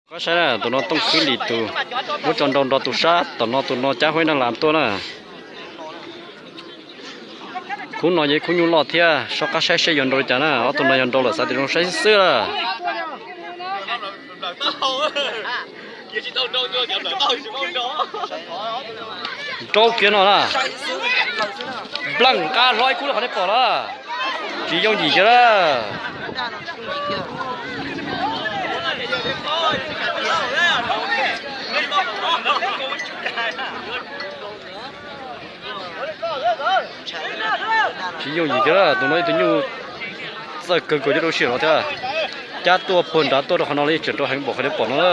Koj saib na, tus no Tooj Khwb Lis tus, muab tso nrau nrog tus sab tom no, tus no Cab Huaib Nab Las tuaj na. Khub no yog ib khub nyuj loj thiab, soj qab saib seb yuav nrau li cas na. Ob tug no yog nrau lawm xav tias zoo saib xwb xwb lawm. Nrau kiag no na. Npleeg nqa hlo ib khub li qhov nej pom na. Tsis yooj yim kiag na. Tsis yooj yim kiag na, tus no ib tug nyuj txawj kawg nkaus cov rau siab no thiab. Cab tuaj puag nrad tuaj rau qhov no los yeej tseem nrau heev npaum qhov nej pom no na.